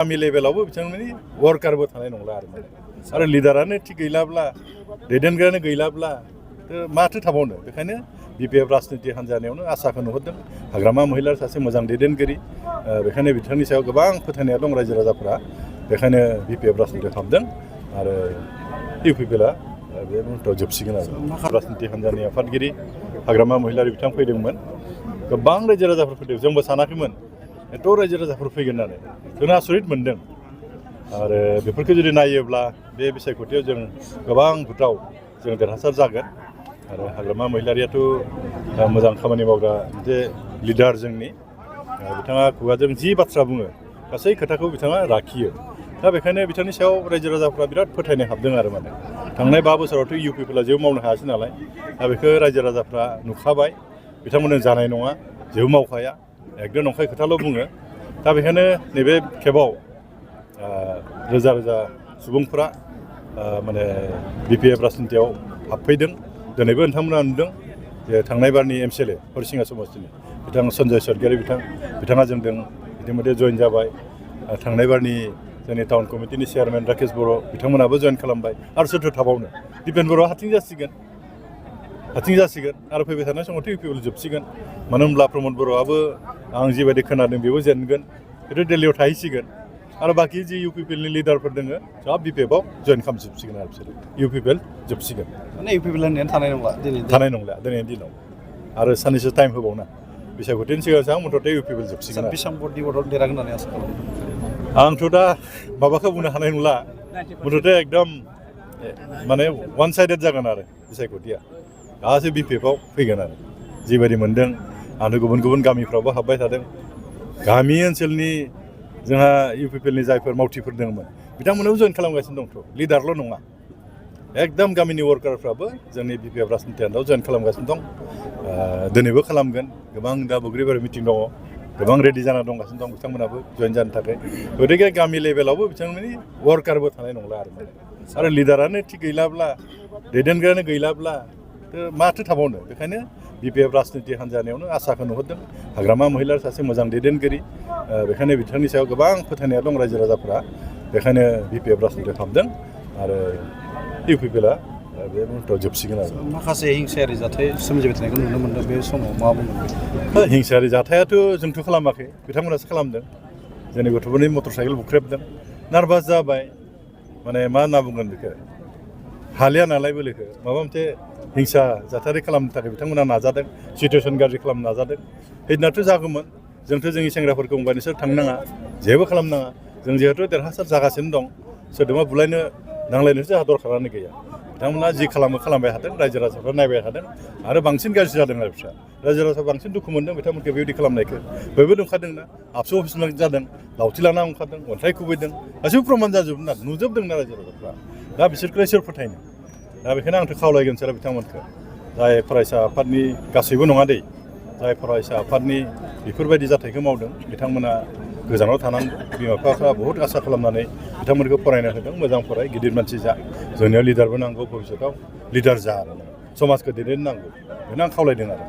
गामि लेभेलावबो बिथांमोननि वर्कारबो थानाय नंला आरो लिडारानो थिग गैलाब्ला दैदेनग्रायानो गैलाब्ला माथो थाबावनो बेखायनो बिपिएफ राजनिति हान्जानायावनो आसाखौ नुहुरदों हाग्रामा महिलार सासे मोजां दैदेनगिरि बेखायनो बिथांनि सायाव गोबां फोथायनाय दं रायजो राजाफोरा बेखायनो बिपिएफ राजनिति खालामदों आरो इउपिपिएलआ बे मुहूर्तआव जोबसिगोन आरो राजनिति हान्जानि आफादगिरि हाग्रामा महिलारि बिथां फैदोंमोन गोबां रायजो राजाफोर फैदों जोंबो सानाखैमोन एथ' रायजो राजाफोर फैगोन होननानै जों आसरित मोनदों आरो बेफोरखौ जुदि नायोब्ला बे बिसायख'थियाव जों गोबां भोटाव जों देरहासार जागोन आरो हाग्रामा महिलारियाथ' मोजां खामानि मावग्रा मोनसे लिडार जोंनि बिथाङा खुगाजों जि बाथ्रा बुङो गासै खोथाखौ बिथाङा लाखियो दा बेखायनो बिथांनि सायाव रायजो राजाफ्रा बिराद फोथायनाय हाबदों आरो माने थांनाय 5 बोसोरावथ' इउपिपिएलआ जेबो मावनो हायासै नालाय दा बेखौ रायजो राजाफ्रा नुखाबाय बिथांमोननो जानाय नङा जेबो मावखाया एकदम नंखाय खोथाल' बुङो दा बेखायनो नैबे खेबाव रोजा रोजा सुबुंफ्रा माने बिपिएफ राजनितियाव हाबफैदों दिनैबो नोंथांमोना नुदों जे थांनाय बारनि एमसिएलए हरिसिङा समस्तिनि बिथां सन्जय सरगियारि बिथाङा जोंजों इतिमध्ये जइन जाबाय थांनाय बारनि जोंनि टाउन कमिटिनि चेयारमेन राकेश बर' बिथांमोनाबो जइन खालामबाय आरो सोरथो थाबावनो दिपेन बर'आ हारसिं जासिगोन आरो फैबाय थानाय समावथ' इउपिपिएल जोबसिगोन मानो होनब्ला प्रमद बर'आबो आं जिबायदि खोनादों बेबो जेनगोन बेथ' दिल्लीयाव थाहैसिगोन आरो बाखि जि इउपिपिएलनि लिडारफोर दङ सब बिपिएफआव जइन खालामजोबसिगोन आरो बिसोरो इउपिपिएल जोबसिगोन माने इउपिपिएल थानाय नंला दिनैनि दिनाव आरो साननैसो टाइम होबावना बिसायख'थिनि सिगां मथथे इउपिपिएल जोबसिगोन बिसांबर्डनि भटआव देरहागोन होननानै आसा खालामो आंथ' दा माबाखौ बुंनो हानाय नंला मथथे एकदम माने वान साइडेड जागोन आरो बिसायख'थिया गासै बिपिएफआव फैगोन आरो जिबायदि मोनदों आरो गुबुन गुबुन गामिफ्रावबो हाबबाय थादों गामि ओनसोलनि जोंहा इउपिपिएलनि जायफोर मावथिफोर दंमोन बिथांमोनाबो जइन खालामगासिनो दंथ' लिडारल' नङा एकदम गामिनि वर्कारफ्राबो जोंनि बिपिएफ राजनिति हान्जायाव जइन खालामगासिनो दं दिनैबो खालामगोन गोबां दा बग्रिबारि मिटिं दङ गोबां रेडि जाना दंगासिनो दं बिथांमोनाबो जइन जानो थाखाय गतिके गामि लेभेलावबो बिथांमोननि वर्कारबो थानाय नंला आरो लिडारानो थिग गैलाब्ला दैदेनग्रायानो गैलाब्ला माथो थाबावनो बेखायनो बिपिएफ राजनिति हान्जानायावनो आसाखौ नुहुरदों हाग्रामा महिलार सासे मोजां दैदेनगिरि बेखायनो बिथांनि सायाव गोबां फोथायनाय दं रायजो राजाफ्रा बेखायनो बिपिएफ राजनिति खालामदों आरो इउपिपिएलआ बे मुहूर्तआव जोबसिगोन आरो माखासे हिंसायारि जाथाय सोमजिबाय थानायखौ नुनो मोनदों बे समाव मा बुंगोन हिंसायारि जाथायाथ' जोंथ' खालामाखै बिथांमोनासो खालामदों जोंनि गथ'फोरनि मटर साइकेल बुख्रेबदों नार्भास जाबाय माने मा होनना बुंगोन बेखौ हालिया नालाय बोलोखौ माबा मोनसे हिंसा जाथायारि खालामनो थाखाय बिथांमोना नाजादों सिटुवेसन गाज्रि खालामनो नाजादों हैनाथ' जागौमोन जोंथ' जोंनि सेंग्राफोरखौ बुंबाय नोंसोर थांनाङा जेबो खालामनाङा जों जिहेथु देरहासार जागासिनो दं सोरजोंबा बुलायनो नांलायनोसो जोंहा दरखारानो गैया बिथांमोना जि खालामबाय थादों रायजो राजाफ्रा नायबाय थादों आरो बांसिन गाज्रि जादों आरो बिस्रा रायजो राजाफ्रा बांसिन दुखु मोनदों बिथांमोनखौ बेबायदि खालामनायखौ बयबो नुखादोंना आबसु अफिस जादों लावथि लाना ओंखारदों अन्थाइ खुबैदों गासैबो प्रमान जाजोबदों नुजोबदोंना रायजो राजाफ्रा दा बिसोरखौलाय सोर फोथायनो दा बेखायनो आंथ' खावलायगोन सारा बिथांमोनखौ जाय फरायसा आफादनि गासैबो नङा दै जाय फरायसा आफादनि बेफोरबायदि जाथायखौ मावदों बिथांमोना गोजानाव थानांगौ बिमा बिफाफ्रा बहुद आसा खालामनानै बिथांमोनखौ फरायनो होदों मोजां फराय गिदिर मानसि जा जोंनियाव लिडारबो नांगौ भबिष्यतआव लिडार जा आरो समाजखौ दैदेननांगौ बेखौनो आं खावलायदों आरो